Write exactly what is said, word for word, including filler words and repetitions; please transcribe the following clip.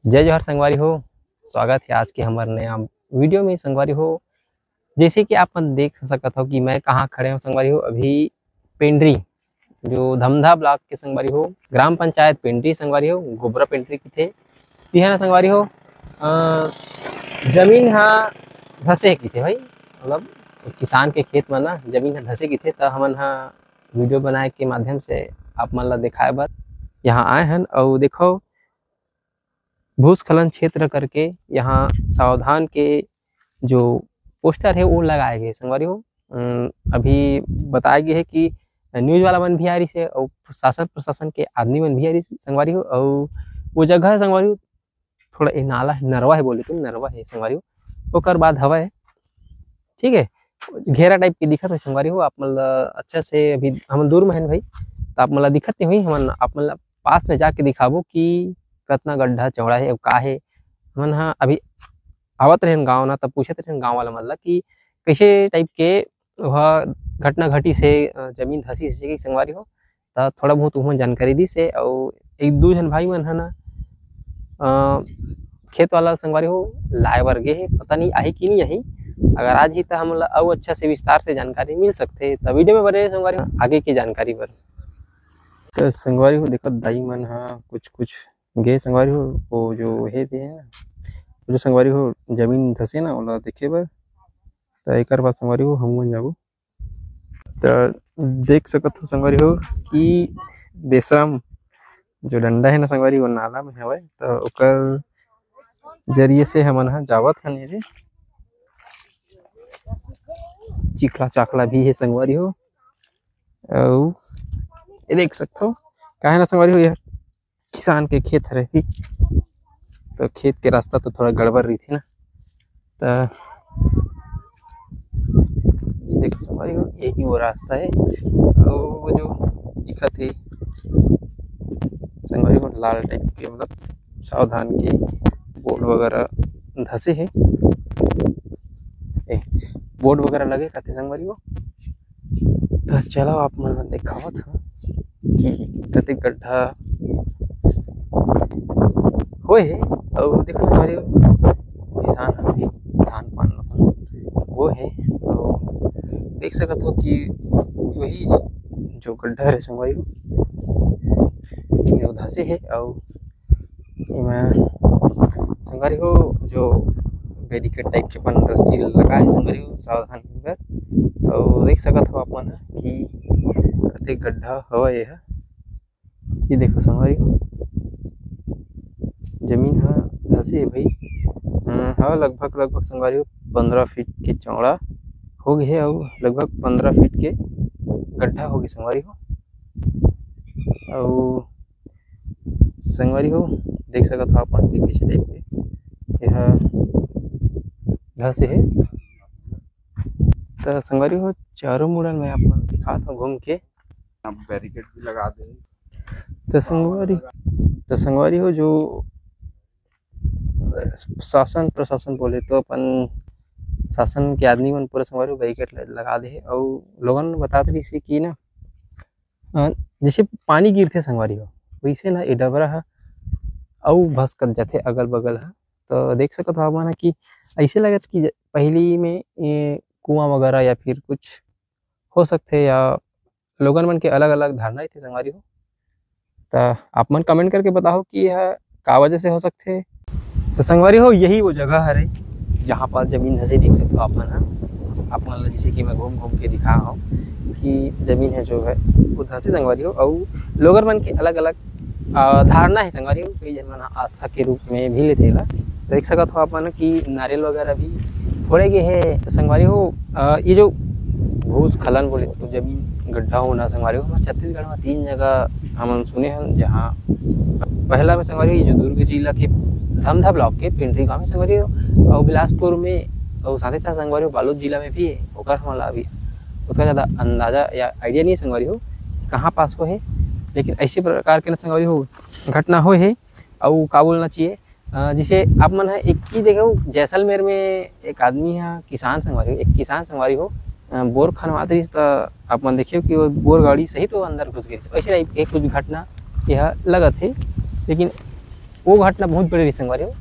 जय जोहार संगवारी हो, स्वागत है आज के हमर नया वीडियो में संगवारी हो। जैसे कि आप मन देख सकत हो कि मैं कहाँ खड़े हूँ संगवारी हो, अभी पेंड्री, जो धमधा ब्लॉक के संगवारी हो, ग्राम पंचायत पेंड्री संगवारी हो, गोबरा पेंड्री किथे, तिहा ना संगवारी हो, अ, जमीन हा धसे किथे भाई, मतलब किसान के खेत में ना जमीन हा धसे किथे, त हमन हा वीडियो बनाए के माध्यम से आप मन ला दिखाए बर यहाँ आए हन। अउ देखो, भूस्खलन क्षेत्र करके यहाँ सावधान के जो पोस्टर है वो लगाए गए संगवारी हो। अम, अभी बताया गया है कि न्यूज वाला मन भी आ रही से और शासन प्रशासन के आदमी मन भी आ रही से संगवारी हो। और वो जगह है संगवारी हो, थोड़ा ये नाला है, नरवा है बोले तो नरवा है संगवारी हो। ओकर बाद हवा है, ठीक है, घेरा टाइप के दिखत है संगवारी हो। आप मन ला अच्छा से, अभी हम दूर में हन भाई, तो आप मन ला दिखत नहीं हुई, हमन आप मन ला पास में जाके दिखाबो कि कतना गड्ढा चौड़ा है और का है। हमन हा अभी आवत रहन गाँव ना, तब पूछत रहन गाँव वाला मन ला कि कैसे टाइप के वह घटना घटी से, अ, जमीन धसी से कि संगवारी हो, त थोड़ा बहुत उहाँ जानकारी दी से। और एक दू झन भाई मन है ना, अ, खेत वाला संगवारी हो लाए बर गे हे, पता नहीं आही कि नहीं आही। अगर आज ही त हमन ला अउ अच्छा से विस्तार से जानकारी मिल सकथे। त वीडियो में बने रहे संगवारी हो आगे की जानकारी बर। त संगवारी हो देखो, दाई मन हा कुछ कुछ गे संगवारी हो, वो जो हे दे हे ना, वो जो संगवारी हो जमीन धसे ना, ओला देखे बर। त एकर बाद संगवारी हो हम मन जाबो। त देख सकत हो संगवारी हो कि बेसरम जो डंडा है ना संगवारी, वो नाला में हवय, त ओकर जरिए से हमन ह जावत हन एदे। चिखला चाखला भी है संगवारी हो, अउ ये देख सकत हो, काहे ना संगवारी हो, ये किसान के खेत हरे ही, तो खेत के रास्ता तो थोड़ा गड़बड़ रही थी ना। तो ये देखो संगवारी हो, यही वो रास्ता है। और वो जो दिखत है संगवारी हो, लाल टाइप के, मतलब सावधान के बोर्ड वगैरह धसे है, बोर्ड वगैरह लगे कथे संगवारी हो। तो चलो आप मन ला दिखावत हूँ कि कतेक गड्ढा होए हे। अउ देखो संगवारी हो, किसान ह अभी धान पान ल वो हे। अउ देख सकत हो कि वही जो गड्ढा हे संगवारी हो, जो धसे हे। अउ एमा संगवारी हो जो बैरिकेड टाइप के अपन रस्सी लगा हे संगवारी हो, सावधान बर। अउ देख सकत हो आप मन कि कतेक गड्ढा हवय एहा। ये देखो संगवारी हो, जमीन ह धसे हे भाई। अ, ह लगभग, लगभग संगवारी हो पंद्रह फीट के चौड़ा हो गए हे अउ लगभग पंद्रह फीट के गड्ढा हो गए संगवारी हो। अउ संगवारी हो देख सकत हो अपन कि किस टाइप के एहा धसे हे। त संगवारी हो चारों मुड़न मैं आप मन दिखात हूँ घूम के। अब बैरिकेड भी लगा दे। त संगवारी, त संगवारी हो जो शासन प्रशासन बोले तो अपन शासन के आदमी मन पूरा संगवारी हो बैरिकेड ल-, लगा दे हे। अउ लोगन बतात रहिस हे कि ना, अ, जैसे पानी गिरथे संगवारी हो, वैसे ना ये डबरा ह अउ भसकत जाथे अगल बगल ह। तो देख सकत हो आप मन ह कि ऐसे लगत कि ज-, पहली में ये कुआं वगैरह या फिर कुछ हो सकथे या लोगन मन के अलग-अलग धारणा रहिथे संगवारी हो। त आप मन कमेंट करके बताओ कि यह का वजह से हो सकथे। त संगवारी हो, यही वो जगह हरे जहाँ पर जमीन धसे देख सकते हो आप मन ह। आप मन ला जैसे कि मैं घूम घूम के दिखा हूँ कि जमीन है जो है वो धसे संगवारी हो, अउ लोगन मन के अलग-अलग, अ, धारणा है संगवारी हो। कई झन मन ह आस्था के रूप में भी लेथे ला। देख सकत हो आप मन कि नारियल वगैरह भी फोड़े गए हे। त संगवारी हो, अ, ये जो भूस्खलन बोले तो जमीन गड्ढा होना संगवारी हो, हमर छत्तीसगढ़ में तीन जगह हमन सुने हन, जहाँ पहला में संगवारी हो ये जो दुर्ग जिला के धमधा ब्लॉक के पेंड्री गांव में संगवारी हो, और बिलासपुर में, और साथ ही साथ संगवारी हो बालोद जिला में भी हे। ओकर हमन ला अभी उतना ज़्यादा अंदाजा या आइडिया नहीं संगवारी हो कहाँ पास हो हे, लेकिन ऐसे प्रकार के ना संगवारी हो घटना होए हे। अउ का बोलना चाहिए, अ, जैसे आप मन ह एक चीज देखो, जैसलमेर में एक आदमी ह, किसान संगवारी हो, एक किसान संगवारी हो, अ, बोर खनवात रहिस, त आप मन देखियो कि वो बोर गाड़ी सहित वो अंदर घुस गिरिस। वैसे टाइप के कुछ घटना यह लगत हे, लेकिन वो घटना बहुत बड़े रही संगवारी हो।